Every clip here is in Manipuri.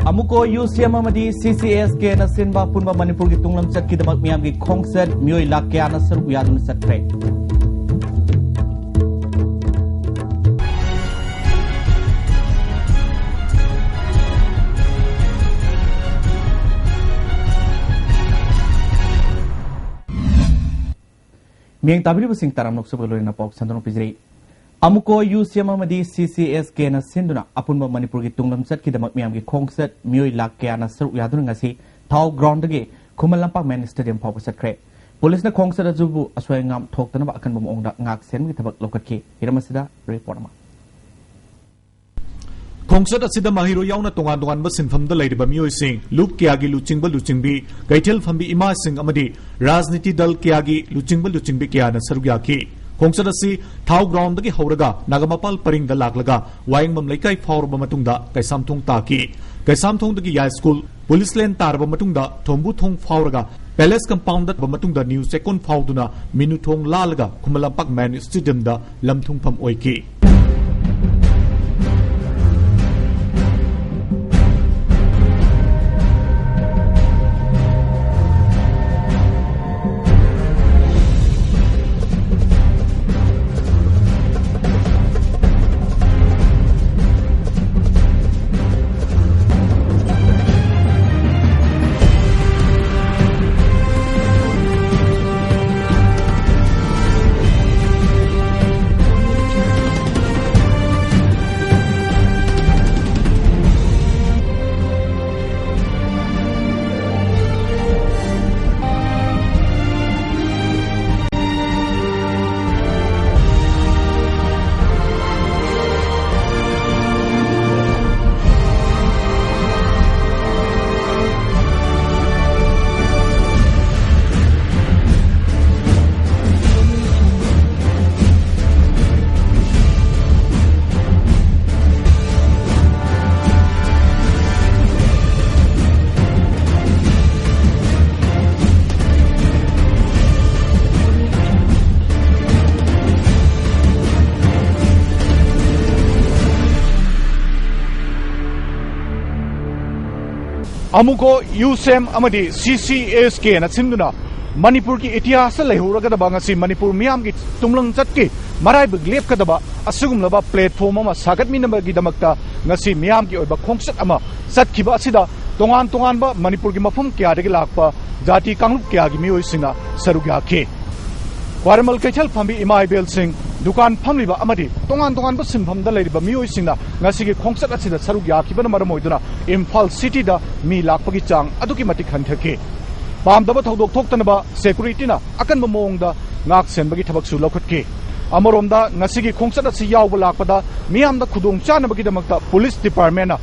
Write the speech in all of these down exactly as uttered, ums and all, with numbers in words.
ꯑꯃꯨꯀꯣ ꯌꯨ ꯁꯤ ꯑꯦꯝ ꯑꯃꯗꯤ ꯁꯤ ꯁꯤ ꯑꯦꯁ ꯀꯦꯅ ꯁꯤꯟꯕ ꯑꯄꯨꯟꯕ ꯃꯅꯤꯄꯨꯔꯒꯤ ꯇꯨꯡꯂꯝꯆꯠꯀꯤꯗꯃꯛ ꯃꯤꯌꯥꯝꯒꯤ ꯈꯣꯡꯆꯠ ꯃꯤꯑꯣꯏ ꯂꯥꯈ ꯀꯌꯥꯅ ꯁꯔꯨꯛ ꯌꯥꯗꯨꯅ ꯆꯠꯈ꯭ꯔꯦ꯫ ꯃꯤꯌꯦꯡ ꯇꯥꯕꯤꯔꯤꯕꯁꯤꯡ ꯇꯔꯥꯝꯅ ꯑꯣꯛꯆꯕꯒ ꯂꯣꯏꯅꯅ ꯄꯥꯎ ꯁꯟꯗꯣꯛꯅ ꯄꯤꯖꯔꯤ꯫ ꯑꯃꯨꯀꯣ ꯌꯨ ꯁꯤ ꯑꯦꯝ ꯑꯃꯗꯤ ꯁꯤ ꯁꯤ ꯑꯦꯁ ꯀꯦꯅ ꯁꯤꯟꯗꯨꯅ ꯑꯄꯨꯟꯕ ꯃꯅꯤꯄꯨꯔꯒꯤ ꯇꯨꯡꯂꯝꯆꯠꯀꯤꯗꯃꯛ ꯃꯤꯌꯥꯝꯒꯤ ꯈꯣꯡꯆꯠ ꯃꯤꯑꯣꯏ ꯂꯥꯈ ꯀꯌꯥꯅ ꯁꯔꯨꯛ ꯌꯥꯗꯨꯅ ꯉꯁꯤ ꯊꯥꯎ ꯒ꯭ꯔꯥꯎꯟꯗꯒꯤ ꯈꯨꯃꯟ ꯂꯝꯄꯥꯛ ꯃꯦꯟ ꯁ꯭ꯇꯦꯗꯤꯌꯝ ꯐꯥꯎꯕ ꯆꯠꯈ꯭ꯔꯦ꯫ ꯄꯨꯂꯤꯁꯅ ꯈꯣꯡꯆꯠ ꯑꯗꯨꯕꯨ ꯑꯁꯣꯏ ꯑꯉꯥꯝ ꯊꯣꯛꯇꯅꯕ ꯑꯀꯟꯕ ꯃꯑꯣꯡꯗ ꯉꯥꯛ ꯁꯦꯟꯕꯒꯤ ꯊꯕꯛ ꯂꯧꯈꯠꯈꯤ꯫ ꯍꯤꯔꯝ ꯑꯁꯤꯗ ꯔꯤꯄꯣꯔꯠ ꯑꯃ꯫ ꯈꯣꯡꯆꯠ ꯑꯁꯤꯗ ꯃꯍꯩꯔꯣꯏ ꯌꯥꯎꯅ ꯇꯣꯉꯥꯟ ꯇꯣꯉꯥꯟꯕ ꯁꯤꯟꯐꯝꯗ ꯂꯩꯔꯤꯕ ꯃꯤꯑꯣꯏꯁꯤꯡ, ꯂꯨꯞ ꯀꯌꯥꯒꯤ ꯂꯨꯆꯤꯡꯕ ꯂꯨꯆꯤꯡꯕꯤ, ꯀꯩꯊꯦꯜ ꯐꯝꯕꯤ ꯏꯃꯥꯁꯤꯡ ꯑꯃꯗꯤ ꯔꯥꯖꯅꯤꯇꯤ ꯗꯜ ꯀꯌꯥꯒꯤ ꯂꯨꯆꯤꯡꯕ ꯂꯨꯆꯤꯡꯕꯤ ꯀꯌꯥꯅ ꯁꯔꯨꯛ ꯌꯥꯈꯤ꯫ ꯈꯣꯡꯆꯠ ꯑꯁꯤ ꯊꯥꯎ ꯒ꯭ꯔꯥꯎꯟꯗꯒꯤ ꯍꯧꯔꯒ ꯅꯥꯒꯥꯃꯄꯥꯜ ꯄꯔꯤꯡꯗ ꯂꯥꯛꯂꯒ ꯋꯥꯍꯦꯡꯕꯝ ꯂꯩꯀꯥꯏ ꯐꯥꯎꯔꯕ ꯃꯇꯨꯡꯗ ꯀꯩꯁꯥꯝꯊꯣꯡ ꯇꯥꯈꯤ꯫ ꯀꯩꯁꯥꯝꯊꯣꯡꯗꯒꯤ ꯌꯥꯏꯁ꯭ꯀꯨꯜ, ꯄꯨꯂꯤꯁ ꯂꯦꯟ ꯇꯥꯔꯕ ꯃꯇꯨꯡꯗ ꯊꯣꯝꯕꯨ ꯊꯣꯡ ꯐꯥꯎꯔꯒ ꯄꯦꯂꯦꯁ ꯀꯝꯄꯥꯎꯟꯗ ꯃꯇꯨꯡꯗ ꯅ꯭ꯌꯨ ꯆꯦꯛꯀꯣꯟ ꯐꯥꯎꯗꯨꯅ ꯃꯤꯅꯨ ꯊꯣꯡ ꯂꯥꯜꯂꯒ ꯈꯨꯃꯟ ꯂꯝꯄꯥꯛ ꯃꯦꯟ ꯁ꯭ꯇꯦꯗꯤꯌꯝꯗ ꯂꯝꯊꯨꯡꯐꯝ ꯑꯣꯏꯈꯤ꯫ ꯑꯃꯨꯀꯣ ꯌꯨꯁꯦꯝ ꯑꯃꯗꯤ ꯁꯤ ꯁꯤ ꯑꯦꯁ ꯀꯦꯅ ꯁꯤꯟꯗꯨꯅ ꯃꯅꯤꯄꯨꯔꯒꯤ ꯏꯇꯤꯍꯥꯁꯇ ꯂꯩꯍꯧꯔꯒꯗꯕ, ꯉꯁꯤ ꯃꯅꯤꯄꯨꯔ ꯃꯤꯌꯥꯝꯒꯤ ꯇꯨꯡꯂꯪ ꯆꯠꯀꯤ ꯃꯔꯥꯏꯕꯛ ꯂꯦꯞꯀꯗꯕ ꯑꯁꯤꯒꯨꯝꯂꯕ platform ꯑꯃ ꯁꯥꯒꯠꯃꯤꯟꯅꯕꯒꯤꯗꯃꯛꯇ ꯉꯁꯤ ꯃꯤꯌꯥꯝꯒꯤ ꯑꯣꯏꯕ ꯈꯣꯡꯆꯠ ꯑꯃ ꯆꯠꯈꯤꯕ ꯑꯁꯤꯗ ꯇꯣꯉꯥꯟ ꯇꯣꯉꯥꯟꯕ ꯃꯅꯤꯄꯨꯔꯒꯤ ꯃꯐꯝ ꯀꯌꯥꯗꯒꯤ ꯂꯥꯛꯄ ꯖꯥꯇꯤ ꯀꯥꯡꯂꯨꯞ ꯀꯌꯥꯒꯤ ꯃꯤꯑꯣꯏꯁꯤꯡꯅ ꯁꯔꯨꯛ ꯌꯥꯈꯤ꯫ ꯈ꯭ꯋꯥꯏꯔꯝꯕꯟ ꯀꯩꯊꯦꯜ ꯐꯝꯕꯤ ꯏꯃꯥ ꯏꯕꯦꯜꯁꯤꯡ, ꯗꯨꯀꯥꯟ ꯐꯝꯂꯤꯕ ꯑꯃꯗꯤ ꯇꯣꯉꯥꯟ ꯇꯣꯉꯥꯟꯕ ꯁꯤꯟꯐꯝꯗ ꯂꯩꯔꯤꯕ ꯃꯤꯑꯣꯏꯁꯤꯡꯅ ꯉꯁꯤꯒꯤ ꯈꯣꯡꯆꯠ ꯑꯁꯤꯗ ꯁꯔꯨꯛ ꯌꯥꯈꯤꯕꯅ ꯃꯔꯝ ꯑꯣꯏꯗꯨꯅ ꯏꯝꯐꯥꯜ ꯁꯤꯇꯤꯗ ꯃꯤ ꯂꯥꯛꯄꯒꯤ ꯆꯥꯡ ꯑꯗꯨꯛꯀꯤ ꯃꯇꯤꯛ ꯍꯟꯊꯈꯤ꯫ ꯄꯥꯝꯗꯕ ꯊꯧꯗꯣꯛ ꯊꯣꯛꯇꯅꯕ ꯁꯦꯀ꯭ꯌꯨꯔꯤꯇꯤꯅ ꯑꯀꯟꯕ ꯃꯑꯣꯡꯗ ꯉꯥꯛ ꯁꯦꯟꯕꯒꯤ ꯊꯕꯛꯁꯨ ꯂꯧꯈꯠꯈꯤ꯫ ꯑꯃꯔꯣꯝꯗ ꯉꯁꯤꯒꯤ ꯈꯣꯡꯆꯠ ꯑꯁꯤ ꯌꯥꯎꯕ ꯂꯥꯛꯄꯗ ꯃꯤꯌꯥꯝꯗ ꯈꯨꯗꯣꯡ ꯆꯥꯅꯕꯒꯤꯗꯃꯛꯇ ꯄꯨꯂꯤꯁ ꯗꯤꯄꯥꯔꯠꯃꯦꯟꯅ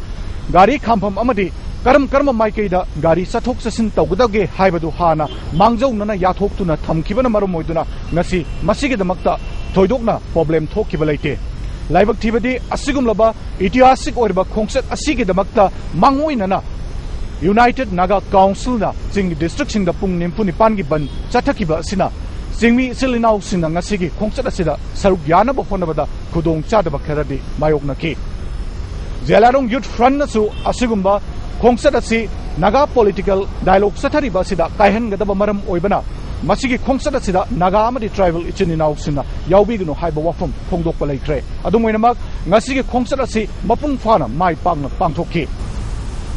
ꯒꯥꯔꯤ ꯈꯥꯝꯐꯝ ꯑꯃꯗꯤ ꯀꯔꯝ ꯀꯔꯝꯕ ꯃꯥꯏꯀꯩꯗ ꯒꯥꯔꯤ ꯆꯠꯊꯣꯛ ꯆꯠꯁꯤꯟ ꯇꯧꯒꯗꯒꯦ ꯍꯥꯏꯕꯗꯨ ꯍꯥꯟꯅ ꯃꯥꯡꯖꯧꯅꯅ ꯌꯥꯊꯣꯛꯇꯨꯅ ꯊꯝꯈꯤꯕꯅ ꯃꯔꯝ ꯑꯣꯏꯗꯨꯅ ꯉꯁꯤ ꯃꯁꯤꯒꯤꯗꯃꯛꯇ ꯊꯣꯏꯗꯣꯛꯅ problem ꯊꯣꯛꯈꯤꯕ ꯂꯩꯇꯦ꯫ ꯂꯥꯏꯕꯛ ꯊꯤꯕꯗꯤ ꯑꯁꯤꯒꯨꯝꯂꯕ ꯏꯇꯤꯍꯥꯁꯤꯛ ꯑꯣꯏꯔꯕ ꯈꯣꯡꯆꯠ ꯑꯁꯤꯒꯤꯗꯃꯛꯇ ꯃꯥꯡꯑꯣꯏꯅꯅ United Naga Councilꯅ ꯆꯤꯡꯒꯤ districtꯁꯤꯡꯗ ꯄꯨꯡ ꯅꯤꯐꯨ ꯅꯤꯄꯥꯟꯒꯤ ꯕꯟ ꯆꯠꯊꯈꯤꯕ ꯑꯁꯤꯅ ꯆꯤꯡꯃꯤ ꯏꯆꯤꯜ ꯏꯅꯥꯎꯁꯤꯡꯅ ꯉꯁꯤꯒꯤ ꯈꯣꯡꯆꯠ ꯑꯁꯤꯗ ꯁꯔꯨꯛ ꯌꯥꯅꯕ ꯍꯣꯠꯅꯕꯗ ꯈꯨꯗꯣꯡ ꯆꯥꯗꯕ ꯈꯔꯗꯤ ꯃꯥꯌꯣꯛꯅꯈꯤ꯫ ꯖꯦꯂꯥꯔꯣꯡ Youth Frontꯅꯁꯨ ꯑꯁꯤꯒꯨꯝꯕ ꯈꯣꯡꯆꯠ ꯑꯁꯤ ꯅꯥꯒꯥ political dialogue ꯆꯠꯊꯔꯤꯕ ꯑꯁꯤꯗ ꯀꯥꯏꯍꯟꯒꯗꯕ ꯃꯔꯝ ꯑꯣꯏꯕꯅ ꯃꯁꯤꯒꯤ ꯈꯣꯡꯆꯠ ꯑꯁꯤꯗ ꯅꯥꯒꯥ ꯑꯃꯗꯤ tribal ꯏꯆꯤꯟ ꯏꯅꯥꯎꯁꯤꯡꯅ ꯌꯥꯎꯕꯤꯒꯅꯨ ꯍꯥꯏꯕ ꯋꯥꯐꯝ ꯐꯣꯡꯗꯣꯛꯄ ꯂꯩꯈ꯭ꯔꯦ꯫ ꯑꯗꯨꯝ ꯑꯣꯏꯅꯃꯛ ꯉꯁꯤꯒꯤ ꯈꯣꯡꯆꯠ ꯑꯁꯤ ꯃꯄꯨꯡ ꯐꯥꯅ ꯃꯥꯏ ꯄꯥꯛꯅ ꯄꯥꯡꯊꯣꯛꯈꯤ꯫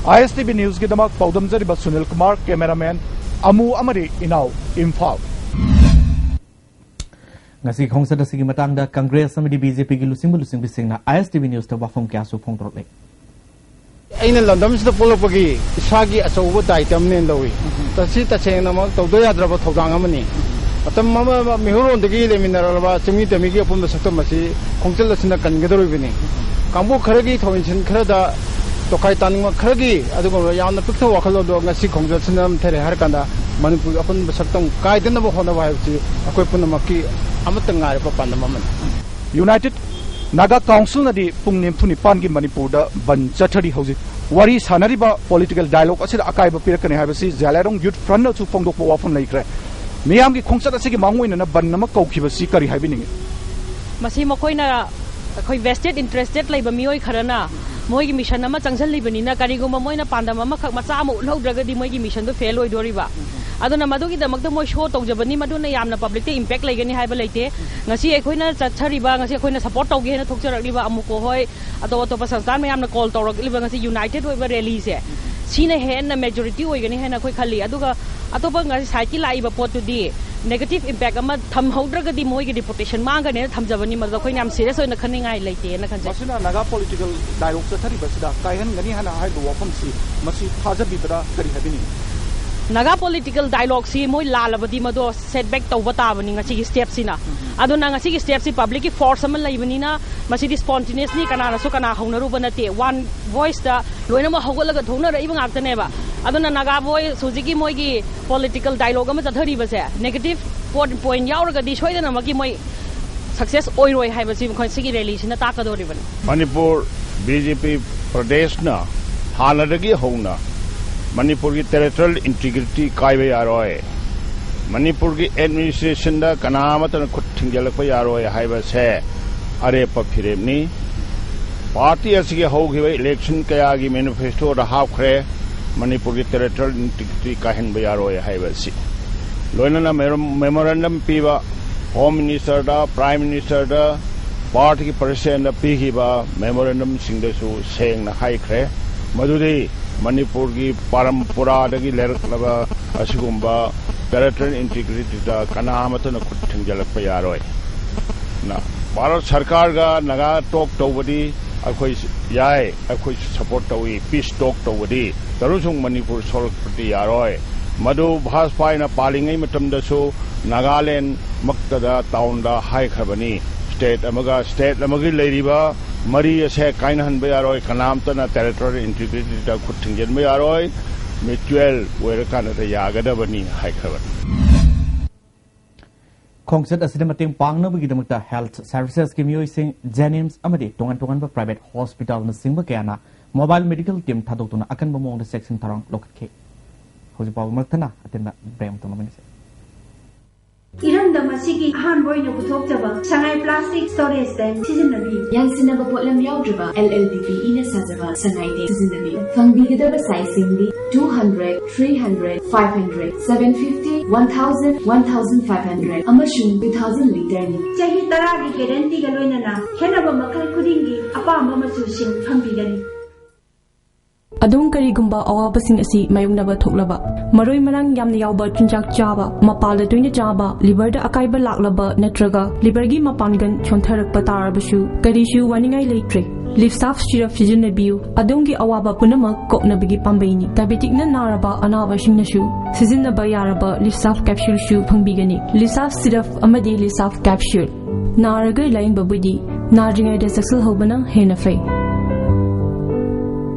I S T V Newsꯒꯤꯗꯃꯛ ꯄꯥꯎꯗꯝꯖꯔꯤꯕ Sunil Kumar, cameraman ꯑꯃꯨ ꯑꯃꯗꯤ ꯏꯅꯥꯎ, ꯏꯝꯐꯥꯜ꯫ ꯉꯁꯤꯒꯤ ꯈꯣꯡꯆꯠ ꯑꯁꯤꯒꯤ ꯃꯇꯥꯡꯗ ꯀꯪꯒ꯭ꯔꯦꯁ ꯑꯃꯗꯤ B J Pꯒꯤ ꯂꯨꯆꯤꯡꯕ ꯂꯨꯆꯤꯡꯕꯤꯁꯤꯡꯅ I S T V Newsꯇ ꯋꯥꯐꯝ ꯀꯌꯥꯁꯨ ꯐꯣꯡꯗꯣꯔꯛꯂꯤ꯫ ꯑꯩꯅ ꯂꯝꯗꯝꯁꯤꯗ ꯄꯣꯛꯂꯛꯄꯒꯤ ꯏꯁꯥꯒꯤ ꯑꯆꯧꯕ ꯗꯥꯏꯇ ꯑꯃꯅꯦꯅ ꯂꯧꯏ꯫ ꯃꯁꯤ ꯇꯁꯦꯡꯅꯃꯛ ꯇꯧꯗ ꯌꯥꯗ꯭ꯔꯕ ꯊꯧꯗꯥꯡ ꯑꯃꯅꯤ꯫ ꯃꯇꯝ ꯑꯃ ꯃꯤꯍꯧꯔꯣꯟꯗꯒꯤ ꯂꯩꯃꯤꯟꯅꯔꯛꯂꯕ ꯆꯤꯡꯃꯤ ꯇꯝꯃꯤꯒꯤ ꯑꯄꯨꯟꯕ ꯁꯛꯇꯝ ꯑꯁꯤ ꯈꯣꯡꯆꯠ ꯑꯁꯤꯅ ꯀꯟꯒꯗꯧꯔꯤꯕꯅꯤ꯫ ꯀꯥꯡꯕꯨ ꯈꯔꯒꯤ ꯊꯧꯏꯟꯁꯤꯟ ꯈꯔꯗ ꯇꯣꯈꯥꯏ ꯇꯥꯅꯤꯡꯕ ꯈꯔꯒꯤ ꯑꯗꯨꯒꯨꯝꯂꯕ ꯌꯥꯝꯅ ꯄꯤꯛꯊꯕ ꯋꯥꯈꯜꯂꯣꯟꯗꯣ ꯉꯁꯤ ꯈꯣꯡꯆꯠꯁꯤꯅ ꯅꯝꯊꯔꯦ ꯍꯥꯏꯔ ꯀꯥꯟꯗ ꯃꯅꯤꯄꯨꯔꯒꯤ ꯑꯄꯨꯟꯕ ꯁꯛꯇꯝ ꯀꯥꯏꯗꯅꯕ ꯍꯣꯠꯅꯕ ꯍꯥꯏꯕꯁꯤ ꯑꯩꯈꯣꯏ ꯄꯨꯝꯅꯃꯛꯀꯤ ꯑꯃꯠꯇ ꯉꯥꯏꯔꯕ ꯄꯥꯟꯗꯝ ꯑꯃꯅꯤ꯫ United Naga Councilꯅꯗꯤ ꯄꯨꯡ ꯅꯤꯐꯨ ꯅꯤꯄꯥꯟꯒꯤ ꯃꯅꯤꯄꯨꯔꯗ ꯕꯟ ꯆꯠꯊꯔꯤ꯫ ꯍꯧꯖꯤꯛ ꯋꯥꯔꯤ ꯁꯥꯟꯅꯔꯤꯕ political dialogue ꯑꯁꯤꯗ ꯑꯀꯥꯏꯕ ꯄꯤꯔꯛꯀꯅꯤ ꯍꯥꯏꯕꯁꯤ ꯖꯦꯂꯥꯏꯔꯣꯡ Youth Frontꯅꯁꯨ ꯐꯣꯡꯗꯣꯛꯄ ꯋꯥꯐꯝ ꯂꯩꯈ꯭ꯔꯦ꯫ ꯃꯤꯌꯥꯝꯒꯤ ꯈꯣꯡꯆꯠ ꯑꯁꯤꯒꯤ ꯃꯥꯡꯑꯣꯏꯅꯅ ꯕꯟ ꯑꯃ ꯀꯧꯈꯤꯕꯁꯤ ꯀꯔꯤ ꯍꯥꯏꯕꯤꯅꯤꯡꯏ? ꯃꯁꯤ ꯃꯈꯣꯏꯅ, ꯑꯩꯈꯣꯏ vested interested ꯂꯩꯕ ꯃꯤꯑꯣꯏ ꯈꯔꯅ ꯃꯣꯏꯒꯤ ꯃꯤꯁꯟ ꯑꯃ ꯆꯪꯁꯤꯜꯂꯤꯕꯅꯤꯅ, ꯀꯔꯤꯒꯨꯝꯕ ꯃꯣꯏꯅ ꯄꯥꯟꯗꯝ ꯑꯃꯈꯛ ꯃꯆꯥ ꯑꯃ ꯎꯠꯍꯧꯗ꯭ꯔꯒꯗꯤ ꯃꯣꯏꯒꯤ ꯃꯤꯁꯟꯗꯣ ꯐꯦꯜ ꯑꯣꯏꯗꯣꯔꯤꯕ꯫ ꯑꯗꯨꯅ ꯃꯗꯨꯒꯤꯗꯃꯛꯇ ꯃꯣꯏ ꯁꯣ ꯇꯧꯖꯕꯅꯤ, ꯃꯗꯨꯅ ꯌꯥꯝꯅ ꯄꯕ꯭ꯂꯤꯛꯇ ꯏꯝꯄꯦꯛ ꯂꯩꯒꯅꯤ ꯍꯥꯏꯕ ꯂꯩꯇꯦ꯫ ꯉꯁꯤ ꯑꯩꯈꯣꯏꯅ ꯆꯠꯊꯔꯤꯕ, ꯉꯁꯤ ꯑꯩꯈꯣꯏꯅ ꯁꯄꯣꯔꯠ ꯇꯧꯒꯦ ꯍꯥꯏꯅ ꯊꯣꯛꯆꯔꯛꯂꯤꯕ ꯑꯃꯨꯀꯣ ꯍꯣꯏ, ꯑꯇꯣꯞ ꯑꯇꯣꯞꯄ ꯁꯪꯁꯊꯥꯟ ꯃꯌꯥꯝꯅ ꯀꯣꯜ ꯇꯧꯔꯛꯂꯤꯕ ꯉꯁꯤ ꯌꯨꯅꯥꯏꯇꯦꯗ ꯑꯣꯏꯕ ꯔꯦꯂꯤꯁꯦ, ꯁꯤꯅ ꯍꯦꯟꯅ ꯃꯦꯖꯣꯔꯤꯇꯤ ꯑꯣꯏꯒꯅꯤ ꯍꯥꯏꯅ ꯑꯩꯈꯣꯏ ꯈꯜꯂꯤ꯫ ꯑꯗꯨꯒ ꯑꯇꯣꯞꯄ ꯉꯁꯤ ꯁꯥꯏꯠꯀꯤ ꯂꯥꯛꯏꯕ ꯄꯣꯠꯇꯨꯗꯤ ꯅꯦꯒꯦꯇꯤꯚ ꯏꯝꯄꯦꯛ ꯑꯃ ꯊꯝꯍꯧꯗ꯭ꯔꯒꯗꯤ ꯃꯣꯏꯒꯤ ꯔꯤꯄꯨꯇꯦꯁꯟ ꯃꯥꯡꯒꯅꯦꯅ ꯊꯝꯖꯕꯅꯤ꯫ ꯃꯗꯨꯗ ꯑꯩꯈꯣꯏꯅ ꯌꯥꯝ ꯁꯤꯔꯤꯌꯁ ꯑꯣꯏꯅ ꯈꯟꯅꯤꯡꯉꯥꯏ ꯂꯩꯇꯦꯅ ꯈꯟꯖꯩ꯫ ꯃꯁꯤꯅ ꯅꯥꯒꯥ ꯄꯣꯂꯤꯇꯤꯀꯦꯜ ꯗꯥꯏꯂꯣꯒ ꯆꯠꯊꯔꯤꯕꯁꯤꯗ ꯀꯥꯏꯍꯟꯒꯅꯤ ꯍꯥꯏꯅ ꯍꯥꯏꯔꯤꯕ ꯋꯥꯐꯝꯁꯤ, ꯃꯁꯤ ꯊꯥꯖꯕꯤꯕꯗ ꯀꯔꯤ ꯍꯥꯏꯕꯤꯅꯤꯡꯏ? ꯅꯥꯒꯥ ꯄꯣꯂꯤꯇꯤꯀꯦꯜ ꯗꯥꯏꯂꯣꯒꯁꯤ ꯃꯣꯏ ꯂꯥꯜꯂꯕꯗꯤ ꯃꯗꯣ ꯁꯦꯠꯕꯦꯛ ꯇꯧꯕ ꯇꯥꯕꯅꯤ ꯉꯁꯤꯒꯤ ꯁ꯭ꯇꯦꯞꯁꯤꯅ꯫ ꯑꯗꯨꯅ ꯉꯁꯤꯒꯤ ꯁ꯭ꯇꯦꯞꯁꯤ ꯄꯕ꯭ꯂꯤꯛꯀꯤ ꯐꯣꯔꯁ ꯑꯃ ꯂꯩꯕꯅꯤꯅ, ꯃꯁꯤꯗꯤ ꯁ꯭ꯄꯣꯟꯇꯤꯅꯤꯌꯁꯂꯤ ꯀꯅꯥꯅꯁꯨ ꯀꯅꯥ ꯍꯧꯅꯔꯨꯕ ꯅꯠꯇꯦ, ꯋꯥꯟ ꯚꯣꯏꯁꯇ ꯂꯣꯏꯅꯃꯛ ꯍꯧꯒꯠꯂꯒ ꯊꯣꯛꯅꯔꯛꯏꯕ ꯉꯥꯛꯇꯅꯦꯕ꯫ ꯑꯗꯨꯅ ꯅꯥꯒꯥ ꯚꯣꯏꯁ ꯍꯧꯖꯤꯛꯀꯤ ꯃꯣꯏꯒꯤ ꯄꯣꯂꯤꯇꯤꯀꯦꯜ ꯗꯥꯏꯂꯣꯒ ꯑꯃ ꯆꯠꯊꯔꯤꯕꯁꯦ, ꯅꯦꯒꯦꯇꯤꯚ ꯄꯣꯏꯟ ꯌꯥꯎꯔꯒꯗꯤ ꯁꯣꯏꯗꯅꯃꯛꯀꯤ ꯃꯣꯏ ꯁꯛꯁꯦꯁ ꯑꯣꯏꯔꯣꯏ ꯍꯥꯏꯕꯁꯤ ꯃꯈꯣꯏ ꯁꯤꯒꯤ ꯔꯦꯂꯤꯁꯤꯅ ꯇꯥꯛꯀꯗꯧꯔꯤꯕꯅꯤ꯫ ꯃꯅꯤꯄꯨꯔ ꯕꯤ ꯖꯦ ꯄꯤ ꯄ꯭ꯔꯗꯦꯁꯅ ꯍꯥꯟꯅꯗꯒꯤ ꯍꯧꯅ ꯃꯅꯤꯄꯨꯔꯒꯤ ꯇꯦꯔꯤꯇꯣꯔꯤꯌꯦꯜ ꯏꯟꯇꯤꯒ꯭ꯔꯤꯇꯤ ꯀꯥꯏꯕ ꯌꯥꯔꯣꯏ, ꯃꯅꯤꯄꯨꯔꯒꯤ ꯑꯦꯗꯃꯤꯅꯤꯁꯇ꯭ꯔꯦꯁꯟꯗ ꯀꯅꯥ ꯑꯃꯠꯇꯅ ꯈꯨꯠ ꯊꯤꯡꯖꯤꯜꯂꯛꯄ ꯌꯥꯔꯣꯏ ꯍꯥꯏꯕꯁꯦ ꯑꯔꯦꯞꯄ ꯐꯤꯔꯦꯞꯅꯤ꯫ ꯄꯥꯔꯇꯤ ꯑꯁꯤꯒꯤ ꯍꯧꯈꯤꯕ ꯏꯂꯦꯛꯁꯟ ꯀꯌꯥꯒꯤ ꯃꯦꯅꯤꯐꯦꯁꯇꯣꯗ ꯍꯥꯞꯈ꯭ꯔꯦ ꯃꯅꯤꯄꯨꯔꯒꯤ ꯇꯦꯔꯤꯇꯣꯔꯤꯌꯦꯜ ꯏꯟꯇꯤꯒ꯭ꯔꯤꯇꯤ ꯀꯥꯏꯍꯟꯕ ꯌꯥꯔꯣꯏ ꯍꯥꯏꯕ ꯑꯁꯤ꯫ ꯂꯣꯏꯅꯅ ꯃꯦꯃꯣꯔꯦꯟꯗꯝ ꯄꯤꯕ, ꯍꯣꯝ ꯃꯤꯅꯤꯁꯇꯔꯗ, ꯄ꯭ꯔꯥꯏꯝ ꯃꯤꯅꯤꯁꯇꯔꯗ, ꯄꯥꯔꯇꯤꯒꯤ ꯄ꯭ꯔꯁꯤꯗꯦꯟꯗ ꯄꯤꯈꯤꯕ ꯃꯦꯃꯣꯔꯦꯟꯗꯝꯁꯤꯡꯗꯁꯨ ꯁꯦꯡꯅ ꯍꯥꯏꯈ꯭ꯔꯦ ꯃꯗꯨꯗꯤ ꯃꯅꯤꯄꯨꯔꯒꯤ ꯄꯔꯝꯄꯨꯔꯥꯗꯒꯤ ꯂꯩꯔꯛꯂꯕ ꯑꯁꯤꯒꯨꯝꯕ ꯇꯦꯔꯤꯇꯣꯔꯤꯌꯦꯜ ꯏꯟꯇꯤꯒ꯭ꯔꯤꯇꯤꯗ ꯀꯅꯥ ꯑꯃꯠꯇꯅ ꯈꯨꯠ ꯊꯤꯡꯖꯤꯜꯂꯛꯄ ꯌꯥꯔꯣꯏ꯫ ꯅ, ꯚꯥꯔꯠ ꯁꯔꯀꯥꯔꯒ ꯅꯥꯒꯥ ꯇꯣꯛ ꯇꯧꯕꯗꯤ ꯑꯩꯈꯣꯏ ꯌꯥꯏ, ꯑꯩꯈꯣꯏꯁꯨ ꯁꯄꯣꯔꯠ ꯇꯧꯏ꯫ ꯄꯤꯁ ꯇꯣꯛ ꯇꯧꯕꯗꯤ ꯇꯔꯨꯁꯨꯡ ꯃꯅꯤꯄꯨꯔ ꯁꯣꯛꯂꯛꯄꯗꯤ ꯌꯥꯔꯣꯏ꯫ ꯃꯗꯨ ꯚꯥꯖꯄꯥꯏꯅ ꯄꯥꯜꯂꯤꯉꯩ ꯃꯇꯝꯗꯁꯨ ꯅꯥꯒꯥꯂꯦꯟ ꯃꯛꯇꯗ ꯇꯥꯎꯟꯗ ꯍꯥꯏꯈ꯭ꯔꯕꯅꯤ꯫ ꯁ꯭ꯇꯦꯠ ꯑꯃꯒ ꯁ꯭ꯇꯦꯠ ꯑꯃꯒꯤ ꯂꯩꯔꯤꯕ ꯃꯔꯤ ꯑꯁꯦ ꯀꯥꯏꯅꯍꯟꯕ ꯌꯥꯔꯣꯏ, ꯀꯅꯥꯝꯇꯅ ꯇꯦꯔꯤꯇꯣꯔꯤꯌꯦꯜ ꯏꯟꯇꯤꯒ꯭ꯔꯤꯇꯤꯗ ꯈꯨꯠ ꯊꯤꯡꯖꯤꯟꯕ ꯌꯥꯔꯣꯏ, ꯃ꯭ꯌꯨꯆꯨꯋꯦꯜ ꯑꯣꯏꯔꯀꯥꯟꯗꯗ ꯌꯥꯒꯗꯕꯅꯤ ꯍꯥꯏꯈ꯭ꯔꯕꯅꯤ꯫ ꯈꯣꯡꯆꯠ ꯑꯁꯤꯗ ꯃꯇꯦꯡ ꯄꯥꯡꯅꯕꯒꯤꯗꯃꯛꯇ ꯍꯦꯜꯊ ꯁꯔꯚꯤꯁꯦꯁꯀꯤ ꯃꯤꯑꯣꯏꯁꯤꯡ, ꯖꯦꯅꯤꯝꯁ ꯑꯃꯗꯤ ꯇꯣꯉꯥꯟ ꯇꯣꯉꯥꯟꯕ ꯄ꯭ꯔꯥꯏꯚꯦꯠ ꯍꯣꯁꯄꯤꯇꯥꯜꯅꯆꯤꯡꯕ ꯀꯌꯥꯅ ꯃꯣꯕꯥꯏꯜ ꯃꯦꯗꯤꯀꯦꯜ ꯇꯤꯝ ꯊꯥꯗꯣꯛꯇꯨꯅ ꯑꯀꯟꯕ ꯃꯑꯣꯡꯗ ꯆꯦꯛꯁꯤꯟ ꯊꯧꯔꯥꯡ ꯂꯧꯈꯠꯈꯤ꯫ ꯍꯧꯖꯤꯛ ꯐꯥꯎꯕ ꯃꯔꯛ ꯊꯠꯅ ꯑꯇꯦꯟꯕ ꯕ꯭ꯔꯦꯛ ꯑꯃꯇꯪ ꯂꯧꯃꯤꯟꯅꯁꯤ꯫ ꯏꯔꯝꯗꯝ ꯑꯁꯤꯒꯤ ꯑꯍꯥꯟꯕ ꯑꯣꯏꯅ ꯄꯨꯊꯣꯛꯆꯕ ꯁꯉꯥꯏ ꯄ꯭ꯂꯥꯁꯇꯤꯛ ꯁ꯭ꯇꯣꯔꯦꯖ ꯇꯦꯡ ꯁꯤꯖꯤꯟꯅꯕꯤꯌꯨ꯫ ꯌꯥꯟꯁꯤꯟꯅꯕ ꯄꯣꯠꯂꯝ ꯌꯥꯎꯗ꯭ꯔꯕ L L B P ꯏꯅ ꯁꯥꯖꯕ ꯁꯉꯥꯏ ꯇꯦꯡ ꯁꯤꯖꯤꯟꯅꯕꯤꯌꯨ꯫ ꯐꯪꯕꯤꯒꯗꯕ ꯁꯥꯏꯖꯁꯤꯡꯗꯤ two hundred, three hundred, five hundred, seven fifty, one thousand, one thousand five hundred ꯑꯃꯁꯨꯡ two thousand ꯂꯤꯇꯔꯅꯤ꯫ ꯆꯍꯤ ꯇꯔꯥꯒꯤ ꯒꯦꯔꯦꯟꯇꯤꯒ ꯂꯣꯏꯅꯅ ꯈꯦꯠꯅꯕ ꯃꯈꯜ ꯈꯨꯗꯤꯡꯒꯤ ꯑꯄꯥꯝꯕ ꯃꯆꯨꯁꯤꯡ ꯐꯪꯕꯤꯒꯅꯤ꯫ ꯑꯗꯣꯝ ꯀꯔꯤꯒꯨꯝꯕ ꯑꯋꯥꯕꯁꯤꯡ ꯑꯁꯤ ꯃꯥꯌꯣꯛꯅꯕ ꯊꯣꯛꯂꯕ, ꯃꯔꯣꯏ ꯃꯔꯥꯡ ꯌꯥꯝꯅ ꯌꯥꯎꯕ ꯆꯤꯟꯖꯥꯛ ꯆꯥꯕ, ꯃꯄꯥꯜꯗ ꯇꯣꯏꯅ ꯆꯥꯕ, ꯂꯤꯚꯔꯗ ꯑꯀꯥꯏꯕ ꯂꯥꯛꯂꯕ ꯅꯠꯇ꯭ꯔꯒ ꯂꯤꯚꯔꯒꯤ ꯃꯄꯥꯡꯒꯜ ꯁꯣꯟꯊꯔꯛꯄ ꯇꯥꯔꯕꯁꯨ ꯀꯔꯤꯁꯨ ꯋꯥꯅꯤꯡꯉꯥꯏ ꯂꯩꯇ꯭ꯔꯦ꯫ ꯂꯤꯞꯁꯥꯐ ꯁꯤꯔꯞ ꯁꯤꯖꯤꯟꯅꯕꯤꯌꯨ꯫ ꯑꯗꯣꯝꯒꯤ ꯑꯋꯥꯕ ꯄꯨꯝꯅꯃꯛ ꯀꯣꯛꯅꯕꯒꯤ ꯄꯥꯝꯕꯩꯅꯤ꯫ ꯗꯥꯏꯕꯦꯇꯤꯛꯅ ꯅꯥꯔꯕ ꯑꯅꯥꯕꯁꯤꯡꯅꯁꯨ ꯁꯤꯖꯤꯟꯅꯕ ꯌꯥꯔꯕ ꯂꯤꯞꯁꯥꯐ ꯀꯦꯞꯁꯨꯜꯁꯨ ꯐꯪꯕꯤꯒꯅꯤ꯫ ꯂꯤꯞꯁꯥꯐ ꯁꯤꯔꯞ ꯑꯃꯗꯤ ꯂꯤꯞꯁꯥꯐ ꯀꯦꯞꯁꯨꯜ꯫ ꯅꯥꯔꯒ ꯂꯥꯌꯦꯡꯕꯕꯨꯗꯤ ꯅꯥꯗ꯭ꯔꯤꯉꯩꯗ ꯆꯦꯛꯁꯤꯜꯍꯧꯕꯅ ꯍꯦꯟꯅ ꯐꯩ꯫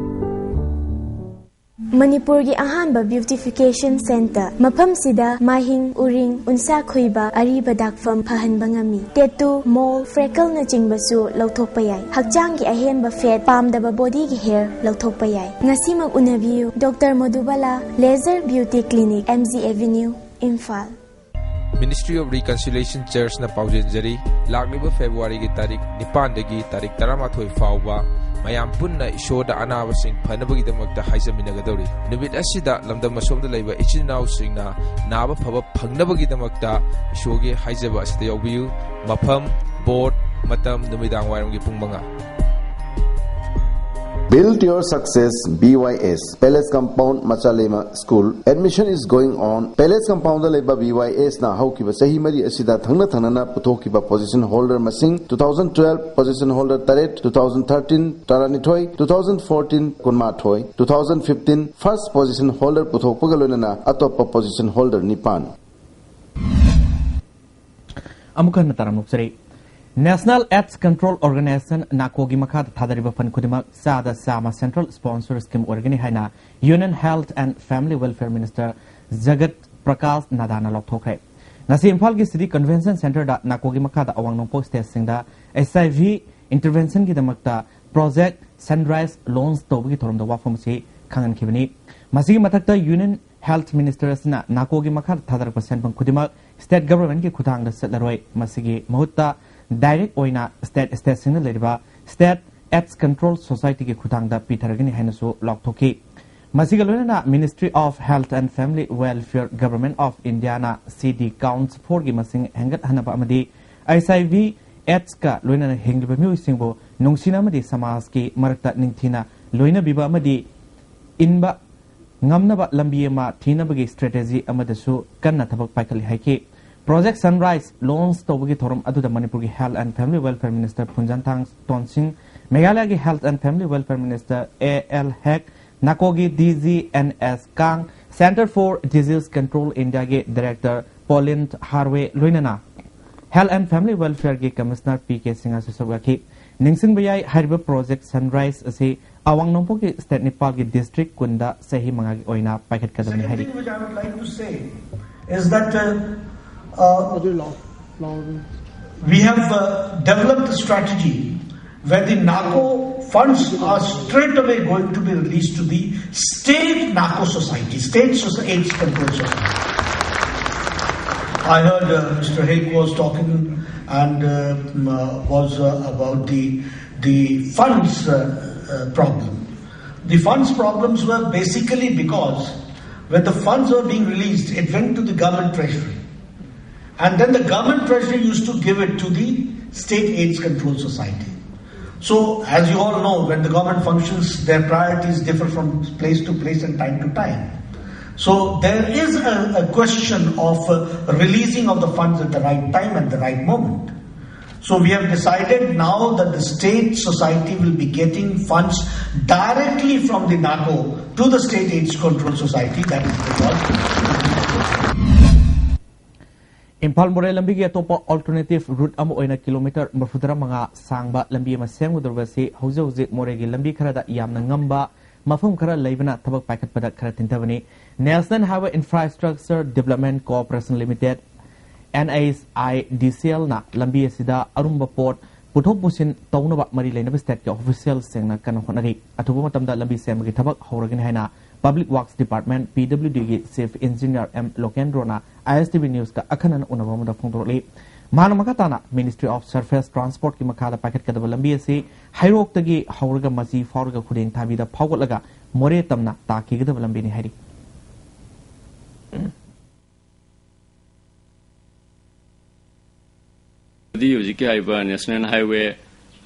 ꯃꯅꯤꯄꯨꯔꯒꯤ ꯑꯍꯥꯟꯕ ꯕ꯭ꯌꯨꯇꯤꯐꯤꯀꯦꯁꯟ ꯁꯦꯟꯇꯔ꯫ ꯃꯐꯝꯁꯤꯗ ꯃꯥꯍꯤꯡ, ꯎꯔꯤꯡ, ꯎꯟꯁꯥ ꯈꯨꯏꯕ, ꯑꯔꯤꯕ ꯗꯥꯛꯐꯝ ꯐꯍꯟꯕ ꯉꯝꯃꯤ꯫ ꯇꯦꯇꯨ, ꯃꯣꯜ, ꯐ꯭ꯔꯦꯀꯜꯅꯆꯤꯡꯕꯁꯨ ꯂꯧꯊꯣꯛꯄ ꯌꯥꯏ꯫ ꯍꯛꯆꯥꯡꯒꯤ ꯑꯍꯦꯟꯕ ꯐꯦꯠ, ꯄꯥꯝꯗꯕ ꯕꯣꯗꯤꯒꯤ ꯍꯦꯌꯔ ꯂꯧꯊꯣꯛꯄ ꯌꯥꯏ꯫ ꯉꯁꯤꯃꯛ ꯎꯅꯕꯤꯌꯨ꯫ Doctor Madhubala, laser beauty clinic, M G Avenue, Imphal. Ministry of Reconciliation Churchꯅ ꯄꯥꯎꯖꯦꯟꯖꯔꯤ꯫ ꯂꯥꯛꯂꯤꯕ ꯐꯦꯕ꯭ꯔꯨꯋꯥꯔꯤꯒꯤ ꯇꯥꯔꯤꯛ ꯅꯤꯄꯥꯟꯗꯒꯤ ꯇꯥꯔꯤꯛ ꯇꯔꯥꯃꯥꯊꯣꯏ ꯐꯥꯎꯕ ꯃꯌꯥꯝ ꯄꯨꯟꯅ ꯏꯁꯣꯔꯗ ꯑꯅꯥꯕꯁꯤꯡ ꯐꯅꯕꯒꯤꯗꯃꯛꯇ ꯍꯥꯏꯖꯃꯤꯟꯅꯒꯗꯧꯔꯤ꯫ ꯅꯨꯃꯤꯠ ꯑꯁꯤꯗ ꯂꯝꯗꯝ ꯑꯁꯣꯝꯗ ꯂꯩꯕ ꯏꯆꯤꯟ ꯏꯅꯥꯎꯁꯤꯡꯅ ꯅꯥꯕ ꯐꯕ ꯐꯪꯅꯕꯒꯤꯗꯃꯛꯇ ꯏꯁꯣꯔꯒꯤ ꯍꯥꯏꯖꯕ ꯑꯁꯤꯗ ꯌꯥꯎꯕꯤꯌꯨ꯫ ꯃꯐꯝ, ꯕꯣꯔꯗ, ꯃꯇꯝ, ꯅꯨꯃꯤꯗꯥꯡ ꯋꯥꯏꯔꯝꯒꯤ ꯄꯨꯡ ꯃꯉꯥ꯫ Build your success, B Y S, Palace Compound, Machaleima School. Admission is going on. Palace Compoundꯗ ꯂꯩꯕ B Y Sꯅ ꯍꯧꯈꯤꯕ ꯆꯍꯤ ꯃꯔꯤ ꯑꯁꯤꯗ ꯊꯪꯅ ꯊꯪꯅꯅ ꯄꯨꯊꯣꯛꯈꯤꯕ position holder ꯃꯁꯤꯡ, two thousand twelve position holder ꯇꯔꯦꯠ, two thousand thirteen ꯇꯔꯥꯅꯤꯊꯣꯏ, two thousand fourteen ꯀꯨꯟꯃꯥꯊꯣꯏ, two thousand fifteen first position holder ꯄꯨꯊꯣꯛꯄꯒ ꯂꯣꯏꯅꯅ ꯑꯇꯣꯞꯄ position holder ꯅꯤꯄꯥꯟ꯫ ꯑꯃꯨꯛ ꯍꯟꯅ ꯇꯔꯥꯝꯅ ꯑꯣꯛꯆꯔꯤ꯫ National AIDS Control Organization, NACOꯒꯤ ꯃꯈꯥꯗ ꯊꯥꯗꯔꯤꯕ fund ꯈꯨꯗꯤꯡꯃꯛ ꯆꯥꯗ ꯆꯥꯝꯃ central sponsor scheme ꯑꯣꯏꯔꯒꯅꯤ ꯍꯥꯏꯅ Union Health and Family Welfare Minister ꯖꯒꯠ Prakash ꯅꯗꯥꯅ ꯂꯥꯎꯊꯣꯛꯈ꯭ꯔꯦ꯫ ꯉꯁꯤ ꯏꯝꯐꯥꯜꯒꯤ City Convention Centreꯗ NACOꯒꯤ ꯃꯈꯥꯗ ꯑꯋꯥꯡ ꯅꯣꯡꯄꯣꯛ stateꯁꯤꯡꯗ H I V interventionꯒꯤꯗꯃꯛꯇ Project Sunrise launch ꯇꯧꯕꯒꯤ ꯊꯧꯔꯝꯗ ꯋꯥꯐꯝ ꯑꯁꯤ ꯈꯪꯍꯟꯈꯤꯕꯅꯤ꯫ ꯃꯁꯤꯒꯤ ꯃꯊꯛꯇ Union Health Minister ꯑꯁꯤꯅ ꯅꯥꯀꯣꯒꯤ ꯃꯈꯥꯗ ꯊꯥꯗꯔꯛꯄ ꯁꯦꯟꯐꯝ ꯈꯨꯗꯤꯡꯃꯛ state governmentꯀꯤ ꯈꯨꯊꯥꯡꯗ ꯆꯠꯂꯔꯣꯏ꯫ ꯃꯁꯤꯒꯤ ꯃꯍꯨꯠꯇ direct ꯑꯣꯏꯅ state stateꯁꯤꯡꯅ ꯂꯩꯔꯤꯕ State AIDS Control Societyꯒꯤ ꯈꯨꯊꯥꯡꯗ ꯄꯤꯊꯔꯒꯅꯤ ꯍꯥꯏꯅꯁꯨ ꯂꯥꯎꯊꯣꯛꯈꯤ꯫ ꯃꯁꯤꯒ ꯂꯣꯏꯅꯅ Ministry of Health and Family Welfare, Government of Indiaꯅ CD counts fourꯒꯤ ꯃꯁꯤꯡ ꯍꯦꯟꯒꯠꯍꯟꯅꯕ ꯑꯃꯗꯤ HIV AIDSꯀ ꯂꯣꯏꯅꯅ ꯍꯤꯡꯂꯤꯕ ꯃꯤꯑꯣꯏꯁꯤꯡꯕꯨ ꯅꯨꯡꯁꯤꯅ ꯑꯃꯗꯤ ꯁꯃꯥꯖꯀꯤ ꯃꯔꯛꯇ ꯅꯤꯡꯊꯤꯅ ꯂꯣꯏꯅꯕꯤꯕ ꯑꯃꯗꯤ ꯏꯟꯕ ꯉꯝꯅꯕ ꯂꯝꯕꯤ ꯑꯃ ꯊꯤꯅꯕꯒꯤ strategy ꯑꯃꯗꯁꯨ ꯀꯟꯅ ꯊꯕꯛ ꯄꯥꯏꯈꯠꯂꯤ ꯍꯥꯏꯈꯤ꯫ Project Sunrise launch ꯇꯧꯕꯒꯤ ꯊꯧꯔꯝ ꯑꯗꯨꯗ ꯃꯅꯤꯄꯨꯔꯒꯤ Health and Family Welfare Minister ꯐꯨꯟꯖꯟꯊꯥꯡ ꯇꯣꯟꯁꯤꯡ, ꯃꯦꯘꯥꯂꯌꯒꯤ Health and Family Welfare Minister A L ꯍꯦꯛ, ꯅꯥꯀꯣꯒꯤ DG N S ꯀꯥꯡ, Centre for Disease Control Indiaꯒꯤ Director Pauline Harvey ꯂꯣꯏꯅꯅ Health and Family Welfareꯒꯤ Commissioner P K ꯁꯤꯡꯍꯁꯨ ꯁꯔꯨꯛ ꯌꯥꯈꯤ꯫ ꯅꯤꯡꯁꯤꯡꯕ ꯌꯥꯏ, ꯍꯥꯏꯔꯤꯕ Project Sunrise ꯑꯁꯤ ꯑꯋꯥꯡ ꯅꯣꯡꯄꯣꯛꯀꯤ state ꯅꯤꯄꯥꯜꯒꯤ district ꯀꯨꯟꯗ ꯆꯍꯤ ꯃꯉꯥꯒꯤ ꯑꯣꯏꯅ ꯄꯥꯏꯈꯠꯀꯗꯕꯅꯤ ꯍꯥꯏꯔꯤ꯫ Second thing which I would like to say is that uh, uh, we have uh, developed a strategy where the narco funds are straight away going to be released to the state narco society, state soci- AIDS control society. I heard uh, Mister Hake was talking and uh, um, uh, was uh, about the the funds uh, uh, problem. The funds problems were basically because when the funds were being released, it went to the government treasury. And then the government treasury used to give it to the state AIDS control society. So, as you all know, when the government functions, their priorities differ from place to place and time to time. So, there is a, a question of uh, releasing of the funds at the right time, at the right moment. So, we have decided now that the state society will be getting funds directly from the NACO to the state AIDS control society. That is the law. Imphal ꯃꯣꯔꯦ ꯂꯝꯕꯤꯒꯤ ꯑꯇꯣꯞꯄ alternative route ꯑꯃ ꯑꯣꯏꯅ ꯀꯤꯂꯣꯃꯤꯇꯔ ꯃꯔꯤꯐꯨꯇꯔꯥ ꯃꯉꯥ ꯁꯥꯡꯕ ꯂꯝꯕꯤ ꯑꯃ ꯁꯦꯝꯒꯗꯧꯔꯤꯕ ꯑꯁꯤ ꯍꯧꯖꯤꯛ ꯍꯧꯖꯤꯛ ꯃꯣꯔꯦꯒꯤ ꯂꯝꯕꯤ ꯈꯔꯗ ꯌꯥꯝꯅ ꯉꯝꯕ ꯃꯐꯝ ꯈꯔ ꯂꯩꯕꯅ ꯊꯕꯛ ꯄꯥꯏꯈꯠꯄꯗ ꯈꯔ ꯊꯤꯟꯊꯕꯅꯤ꯫ National Highway Infrastructure Development Corporation Limited, NHIDCLꯅ ꯂꯝꯕꯤ ꯑꯁꯤꯗ ꯑꯔꯨꯝꯕ ꯄꯣꯠ ꯄꯨꯊꯣꯛ ꯄꯨꯁꯤꯟ ꯇꯧꯅꯕ ꯃꯔꯤ ꯂꯩꯅꯕ stateꯀꯤ officialꯁꯤꯡꯅ ꯀꯟꯅ ꯍꯣꯠꯅꯔꯤ꯫ ꯑꯊꯨꯕ ꯃꯇꯝꯗ ꯂꯝꯕꯤ ꯁꯦꯝꯕꯒꯤ ꯊꯕꯛ ꯍꯧꯔꯒꯅꯤ ꯍꯥꯏꯅ Public Works Department, P W D ꯒꯤ Chief Engineer M ꯂꯣꯀꯦꯟꯗ꯭ꯔꯣꯅ I S T V Newsꯀ ꯑꯈꯟꯅꯅ ꯎꯅꯕ ꯑꯃꯗ ꯐꯣꯡꯗꯣꯔꯛꯂꯤ꯫ ꯃꯍꯥꯛꯅ ꯃꯈꯥ ꯇꯥꯅ Ministry of Surface Transportꯀꯤ ꯃꯈꯥꯗ ꯄꯥꯏꯈꯠꯀꯗꯕ ꯂꯝꯕꯤ ꯑꯁꯤ ꯍꯩꯔꯣꯛꯇꯒꯤ ꯍꯧꯔꯒ ꯃꯆꯤ ꯐꯥꯎꯔꯒ ꯈꯨꯗꯦꯡ ꯊꯥꯕꯤꯗ ꯐꯥꯎꯒꯠꯂꯒ ꯃꯣꯔꯦ ꯇꯝꯅ ꯇꯥꯈꯤꯒꯗꯕ ꯂꯝꯕꯤꯅꯤ ꯍꯥꯏꯔꯤ꯫ ꯑꯗꯨꯗꯤ ꯍꯧꯖꯤꯛꯀꯤ ꯍꯥꯏꯔꯤꯕ National Highway,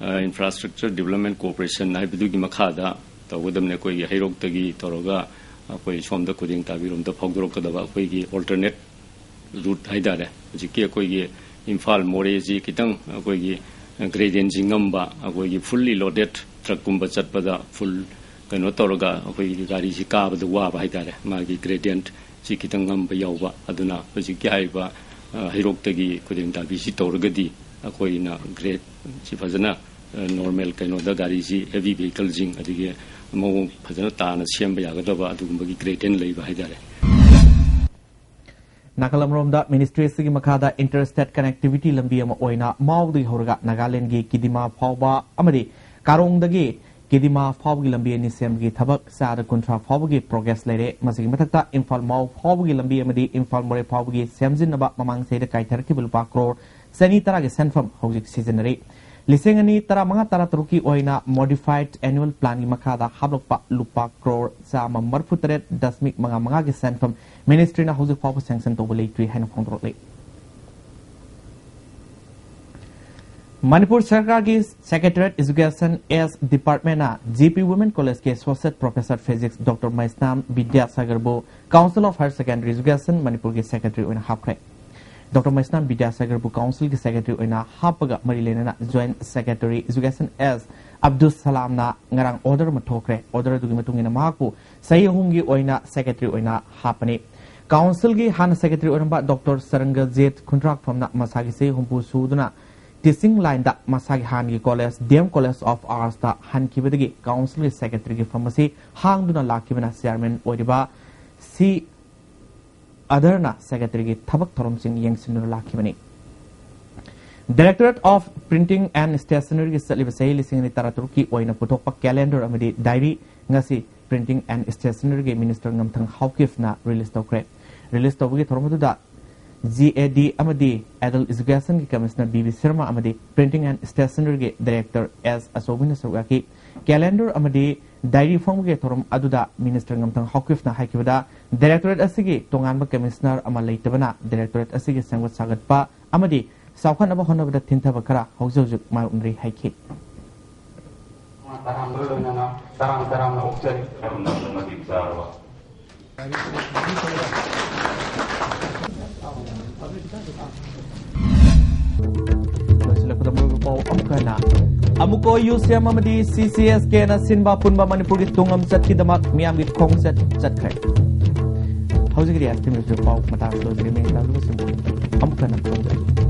ꯑ, Infrastructure Development Corporation ꯍꯥꯏꯕꯗꯨꯒꯤ ꯃꯈꯥꯗ ꯇꯧꯒꯗꯕꯅꯦ꯫ ꯑꯩꯈꯣꯏꯒꯤ ꯍꯩꯔꯣꯛꯇꯒꯤ ꯇꯧꯔꯒ ꯑꯩꯈꯣꯏ ꯁꯣꯝꯗ ꯈꯨꯗꯦꯡ ꯇꯥꯕꯤꯔꯣꯝꯗ ꯐꯥꯎꯗꯣꯔꯛꯀꯗꯕ ꯑꯩꯈꯣꯏꯒꯤ alternate route ꯍꯥꯏꯇꯥꯔꯦ꯫ ꯍꯧꯖꯤꯛꯀꯤ ꯑꯩꯈꯣꯏꯒꯤ ꯏꯝꯐꯥꯜ ꯃꯣꯔꯦꯁꯤ ꯈꯤꯇꯪ ꯑꯩꯈꯣꯏꯒꯤ gradientꯁꯤ ꯉꯝꯕ, ꯑꯩꯈꯣꯏꯒꯤ fully loaded truckꯀꯨꯝꯕ ꯆꯠꯄꯗ full ꯀꯩꯅꯣ ꯇꯧꯔꯒ ꯑꯩꯈꯣꯏꯒꯤ ꯒꯥꯔꯤꯁꯤ ꯀꯥꯕꯗ ꯋꯥꯕ ꯍꯥꯏꯇꯥꯔꯦ꯫ ꯃꯥꯒꯤ gradient ꯁꯤ ꯈꯤꯇꯪ ꯉꯝꯕ ꯌꯥꯎꯕ꯫ ꯑꯗꯨꯅ ꯍꯧꯖꯤꯛꯀꯤ ꯍꯥꯏꯔꯤꯕ, ꯑ, ꯍꯩꯔꯣꯛꯇꯒꯤ ꯈꯨꯗꯦꯡ ꯇꯥꯕꯤꯁꯤ ꯇꯧꯔꯒꯗꯤ ꯑꯩꯈꯣꯏꯅ gradeꯁꯤ ꯐꯖꯅ, ꯑ, normal ꯀꯩꯅꯣꯗ ꯒꯥꯔꯤꯁꯤ heavy vehicleꯁꯤꯡ ꯑꯗꯒꯤ ꯃꯑꯣꯡ ꯐꯖꯅ ꯇꯥꯅ ꯁꯦꯝꯕ ꯌꯥꯒꯗꯕ ꯑꯗꯨꯒꯨꯝꯕꯒꯤ gradient ꯂꯩꯕ ꯍꯥꯏꯇꯥꯔꯦ꯫ ꯅꯥꯀꯜ ꯑꯃꯔꯣꯝꯗ Ministry ꯑꯁꯤꯒꯤ ꯃꯈꯥꯗ interstate connectivity ꯂꯝꯕꯤ ꯑꯃ ꯑꯣꯏꯅ ꯃꯥꯎꯗꯒꯤ ꯍꯧꯔꯒ ꯅꯥꯒꯥꯂꯦꯟꯗꯒꯤ ꯀꯤꯗꯤꯃꯥ ꯐꯥꯎꯕ ꯑꯃꯗꯤ ꯀꯥꯔꯣꯡꯗꯒꯤ ꯀꯤꯗꯤꯃꯥ ꯐꯥꯎꯕꯒꯤ ꯂꯝꯕꯤ ꯑꯅꯤ ꯁꯦꯝꯕꯒꯤ ꯊꯕꯛ ꯆꯥꯗ ꯀꯨꯟꯊ꯭ꯔꯥ ꯐꯥꯎꯕꯒꯤ progress ꯂꯩꯔꯦ꯫ ꯃꯁꯤꯒꯤ ꯃꯊꯛꯇ ꯏꯝꯐꯥꯜ ꯃꯥꯎ ꯐꯥꯎꯕꯒꯤ ꯂꯝꯕꯤ ꯑꯃꯗꯤ ꯏꯝꯐꯥꯜ ꯃꯣꯔꯦ ꯐꯥꯎꯕꯒꯤ ꯁꯦꯝꯖꯤꯟꯅꯕ ꯃꯃꯥꯡ ꯆꯍꯤꯗ ꯀꯥꯏꯊꯔꯛꯈꯤꯕ ꯂꯨꯄꯥ ꯀ꯭ꯔꯣꯔ ꯆꯅꯤ ꯇꯔꯥꯒꯤ ꯁꯦꯟꯐꯝ ꯍꯧꯖꯤꯛ ꯁꯤꯖꯤꯟꯅꯔꯤ꯫ ꯂꯤꯁꯤꯡ ꯑꯅꯤ ꯇꯔꯥꯃꯉꯥ ꯇꯔꯥꯇꯔꯨꯛꯀꯤ ꯑꯣꯏꯅ modified annual planꯒꯤ ꯃꯈꯥꯗ ꯍꯥꯞꯂꯛꯄ ꯂꯨꯄꯥ ꯀ꯭ꯔꯣꯔ ꯆꯥꯝꯃ ꯃꯔꯤꯐꯨ ꯇꯔꯦꯠ ꯗꯁꯃꯤꯛ ꯃꯉꯥ ꯃꯉꯥꯒꯤ ꯁꯦꯟꯐꯝ Ministryꯅ ꯍꯧꯖꯤꯛ ꯐꯥꯎꯕ sanction ꯇꯧꯕ ꯂꯩꯇ꯭ꯔꯤ ꯍꯥꯏꯅ ꯐꯣꯡꯗꯣꯔꯛꯂꯤ꯫ ꯃꯅꯤꯄꯨꯔ ꯁꯔꯀꯥꯔꯒꯤ Secretariat Education S Departmentꯅ G P Women Collegeꯀꯤ Associate Professor Physics Doctor Meisnam ꯕꯤꯗ꯭ꯌꯥꯁꯥꯒꯔꯕꯨ Council of Higher Secondary Education ꯃꯅꯤꯄꯨꯔꯒꯤ Secretary ꯑꯣꯏꯅ ꯍꯥꯞꯈ꯭ꯔꯦ꯫ ꯗꯣꯛꯇꯔ ꯃꯩꯁꯅꯥꯝ ꯕꯤꯗ꯭ꯌꯥꯁꯥꯒꯔꯕꯨ Councilꯒꯤ Secretary ꯑꯣꯏꯅ ꯍꯥꯞꯄꯒ ꯃꯔꯤ ꯂꯩꯅꯅ Joint Secretary Education S Abdul ꯁꯂꯥꯝꯅ ꯉꯔꯥꯡ order ꯑꯃ ꯊꯣꯛꯈ꯭ꯔꯦ꯫ Order ꯑꯗꯨꯒꯤ ꯃꯇꯨꯡ ꯏꯟꯅ ꯃꯍꯥꯛꯄꯨ ꯆꯍꯤ ꯑꯍꯨꯝꯒꯤ ꯑꯣꯏꯅ Secretary ꯑꯣꯏꯅ ꯍꯥꯞꯄꯅꯤ꯫ Councilꯒꯤ ꯍꯥꯟꯅ Secretary ꯑꯣꯏꯔꯝꯕ ꯗꯣꯛꯇꯔ ꯁꯔꯪꯒꯖꯤꯠ ꯈꯨꯟꯗ꯭ꯔꯥꯛꯐꯝꯅ ꯃꯁꯥꯒꯤ ꯆꯍꯤ ꯍꯨꯝꯐꯨ ꯁꯨꯗꯨꯅ teaching lineꯗ ꯃꯁꯥꯒꯤ ꯍꯥꯟꯅꯒꯤ college, D M College of Artsꯇ ꯍꯟꯈꯤꯕꯗꯒꯤ Councilꯒꯤ Secretaryꯒꯤ ꯐꯝ ꯑꯁꯤ ꯍꯥꯡꯗꯨꯅ ꯂꯥꯛꯈꯤꯕꯅ Chairman ꯑꯣꯏꯔꯤꯕ ꯁꯤ ꯑꯗꯔꯅ Secretaryꯒꯤ ꯊꯕꯛ ꯊꯧꯔꯝꯁꯤꯡ ꯌꯦꯡꯁꯤꯟꯗꯨꯅ ꯂꯥꯛꯈꯤꯕꯅꯤ꯫ Directorate of Printing and Stationeryꯒꯤ ꯆꯠꯂꯤꯕ ꯆꯍꯤ ꯂꯤꯁꯤꯡ ꯑꯅꯤ ꯇꯔꯥꯇꯔꯨꯛꯀꯤ ꯑꯣꯏꯅ ꯄꯨꯊꯣꯛꯄ calendar ꯑꯃꯗꯤ diary ꯉꯁꯤ Printing and Stationeryꯒꯤ Minister ꯉꯝꯊꯪ ꯍꯥꯎꯀꯤꯞꯅ release ꯇꯧꯈ꯭ꯔꯦ꯫ Release ꯇꯧꯕꯒꯤ ꯊꯧꯔꯝ ꯑꯗꯨꯗ G A D ꯑꯃꯗꯤ Adult Educationꯒꯤ Commissioner B V Sharma ꯑꯃꯗꯤ Printing and Stationeryꯒꯤ Director S ꯑꯆꯧꯕꯤꯅ ꯁꯔꯨꯛ ꯌꯥꯈꯤ꯫ Calendar ꯑꯃꯗꯤ diary ꯐꯣꯡꯕꯒꯤ ꯊꯧꯔꯝ ꯑꯗꯨꯗ Minister ꯉꯝꯊꯪ ꯍꯥꯎꯀꯤꯞꯅ ꯍꯥꯏꯈꯤꯕꯗ, Directorate ꯑꯁꯤꯒꯤ ꯇꯣꯉꯥꯟꯕ Commissioner ꯑꯃ ꯂꯩꯇꯕꯅ Directorate ꯑꯁꯤꯒꯤ ꯁꯦꯝꯒꯠ ꯁꯥꯒꯠꯄ ꯑꯃꯗꯤ ꯆꯥꯎꯈꯠꯅꯕ ꯍꯣꯠꯅꯕꯗ ꯊꯤꯟꯊꯕ ꯈꯔ ꯍꯧꯖꯤꯛ ꯍꯧꯖꯤꯛ ꯃꯥꯌꯣꯛꯅꯔꯤ ꯍꯥꯏꯈꯤ꯫ ꯇꯔꯥꯝꯅ ꯂꯣꯏꯅꯅ ꯇꯔꯥꯝ ꯇꯔꯥꯝꯅ ꯑꯣꯛꯆꯔꯤ꯫ ꯌꯥꯝꯅ ꯃꯇꯤꯛ ꯆꯥꯔꯕ꯫ ꯂꯣꯏꯁꯤꯜꯂꯛꯄꯗ ꯃꯔꯨꯑꯣꯏꯕ ꯄꯥꯎ ꯑꯃꯨꯛꯀ ꯍꯟꯅ, ꯑꯃꯨꯀꯣ U C M ꯑꯃꯗꯤ C C S Kꯅ ꯁꯤꯟꯕ ꯑꯄꯨꯟꯕ ꯃꯅꯤꯄꯨꯔꯒꯤ ꯇꯨꯡꯂꯝꯆꯠꯀꯤꯗꯃꯛ ꯃꯤꯌꯥꯝꯒꯤ ꯈꯣꯡꯆꯠ ꯆꯠꯈ꯭ꯔꯦ꯫ ꯍꯧꯖꯤꯛꯀꯤꯗꯤ ꯑꯁꯤꯒꯤ ꯄꯥꯎ ꯃꯇꯥꯡ ꯂꯣꯏꯖꯔꯦ꯫ ꯃꯤꯡ ꯂꯥꯛꯂꯤꯕꯁꯤꯡꯕꯨ ꯑꯃꯨꯛ ꯍꯟꯅ ꯈꯨꯔꯨꯝꯖꯔꯤ꯫